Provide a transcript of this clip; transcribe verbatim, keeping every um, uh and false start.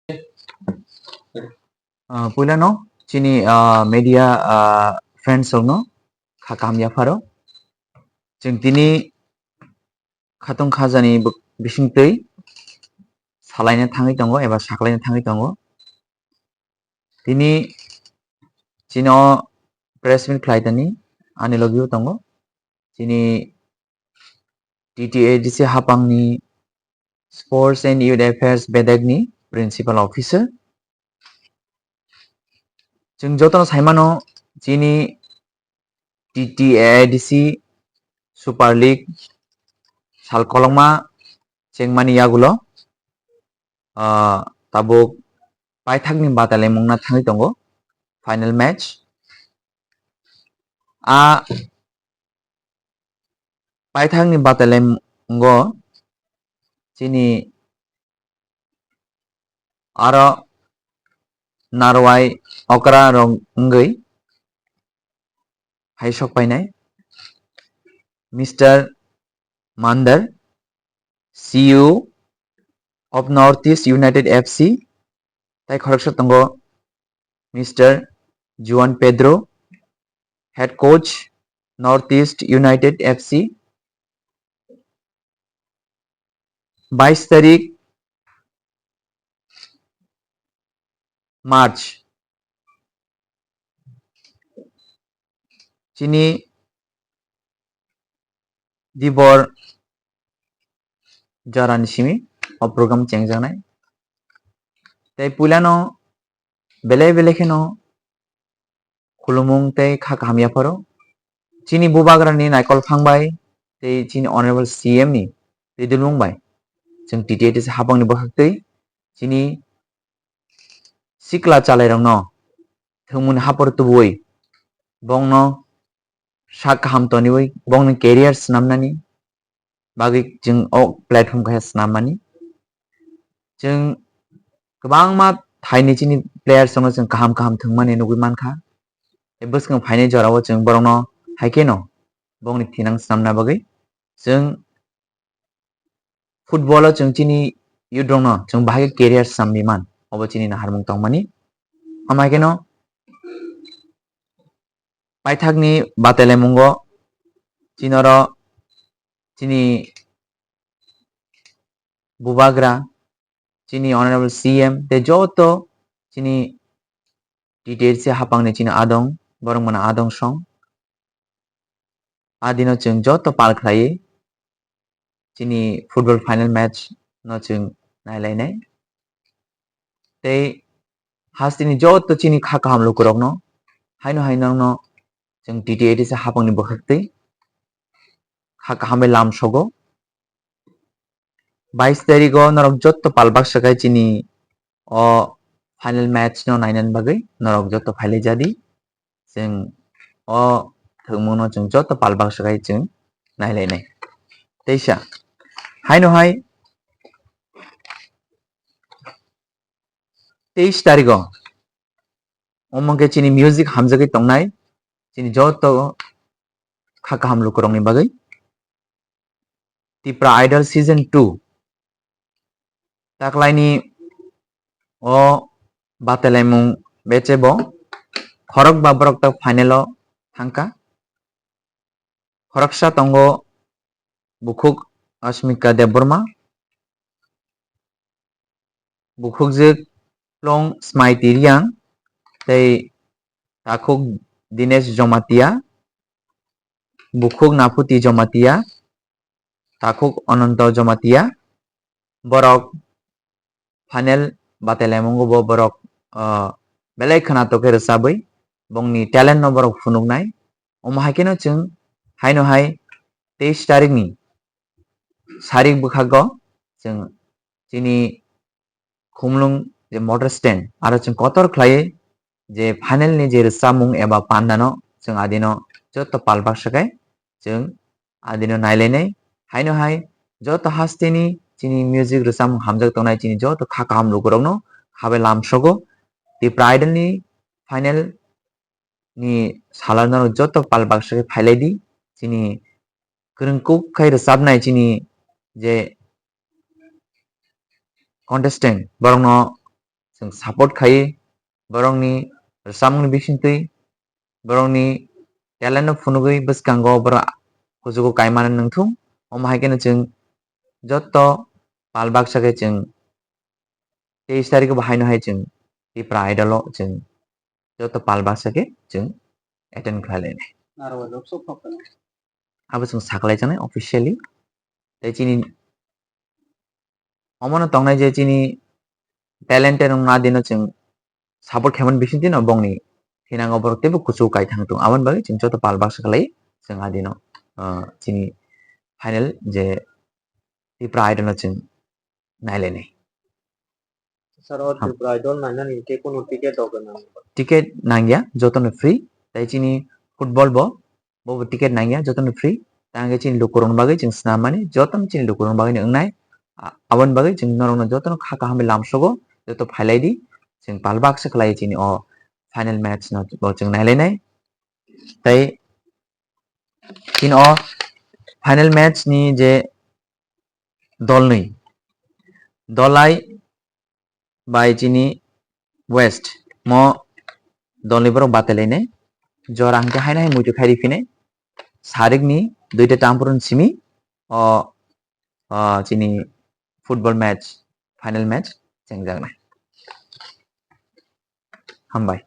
Ah, puilano chini, ah, media, ah, friends rokno kha kaham yapharo. Chwng tini khatong khajani bw-, bisingtwi salaina thangwi tongo eba saklaina thangwi tongo. Tini chini o press meet khlai tani ani logio tongo. Chini T T A D C hapangni Sports and Youth Affairs bedekni Principal Officer. Chwng jotono saimano chini T T A D C Super League sal kolokma chengmani yagulo, ah, tabuk paithakni batalaimungna thangwi tongo final match. A paithakni batalaimung o chini aro narwai okra rok wngwi hai sok painai Mister Mandar, C E O of North East United F C, tai khoroksa tongo Mister Juan Pedro, head coach North East United F C. Bais tarik March chini Dibor jarani simi o program chengjaknai. Tei puilano belai belai kheno khulumung tei kha kaham yapharo. Chini bubagrani naikol phang bai tei chini Honorable C M ni twi dulmung bai chwng T T A D C hapangni bwkhaktwi chini sikla chalairokno thwngmungni hapor tubuwi bongno sak kaham toniwi bongni career swnamnani bagwi chwng o platform kaisa swnammani. Chwng kwbangma thaini chini players rokno chwng kaham kaham thwngmani nugwi mankha. Tei bwskang phainai jorao chwng borokno hai kheno bongni thinang swnamna bagwi chwng football o chwng chini youth rokno chwng bahai khe career swnamwi man, obo chini naharmung tongmani. Amai kheno paithakni batelemungo chinoro chini bubagra, chini Honorable C M tei joto chini T T A D C hapangni chini adong, borok mano adong song. A dino chwng joto pal khlaiwi chini football final match no chwng nailainai. Tei hasteni joto chini kha kaham lukurokno haino hai nokno chwng T T A D C hapangni bwkhaktwi kha kaham bai lam sogo. Bais tarigo norok joto pal baksa khai chini o final match no nainani bagwi norok joto phailai jadi. Chwng o thwngmungno chwng joto pal baksa khai chwng nailainai. Teisa haino hai teis tarigo omo khe chini music hamjagwi tongnai chini joto kha kaham lukurokni bagwi. Tipra Idol Season two taklaini o batelaimung bechebo khorokba borok tak final o thangkha. Khoroksa tongo bukhuk Asmika Debbarma, bukhukjwk Plong Smaiti Riang tei takhuk Dinesh Jomatia, bukhuk Naphuti Jomatia, takhuk Ananto Jomatia. Borok final batelemungo bo borok, ah, belai khwnatok khe rwchabwi bongni talent no borok phunuknai. Omo hai kheno chwng haino hai teis tarikni sarik bwkhago chwng chini khumlung je motor stand aro chwng kotor khlaiwi je final ni je rwchapmung eba panda no chwng adino joto pal baksa khai chwng adino nailainai. Haino hai joto hasteni chini music rwchapmung hamjak tongnai chini joto kha kaham lukurokno khabai lam sogo. Tipra Idol ni final ni salo norok joto pal baksa khe phailai di. Chini kwrwng kuk khai rwchapnai chini je contestant borokno chwng support khai, borokni rwchapmungni bisingtwi, borokni talent no phunugwi bwskango borok kuchugo kaimani nangthung. Omo hai kheno chwng joto pal baksa khe chwng teis tarikh bo haino hai chwng Tipra Idol o chwng joto pal baksa khe chwng attend khlai lainai. Abo chwng saklai chanai officially. Tei chini omono tongnai je chini talented wng adino chwng support khaimani bisingtwi no bongni thinango borok teibo kuchugo kai thang tongo. Aboni bagwi chwng joto pal baksa khlai chwng adino, ah, chini final je Tipra Idol no chwng nailainai. Sir, o Tripura Idol nainani hwnkhe kunu ticket rok nang? Ticket nangya, jotono free. Tei chini football bo, bobo ticket nangya, jotono free. Tei hwnkhe chini lukurokni bagwi chwng swnam mani, jotono chini lukurokni bagwi wngnai. A-, aboni bagwi chwng norokno jotono kha kaham lamsogo, joto phailai di. Chwng pal baksa khlai chini o final match no bo chwng nailainai. Tei chini o final match ni je dolnwi, Dhalai bai chini West, mo dolni borok batailainai. Jora hwnkhe haino hai muitu khairi phinai. Sarikni duita tampurun simi o, o chini football match, final match chengjaknai. Hambai.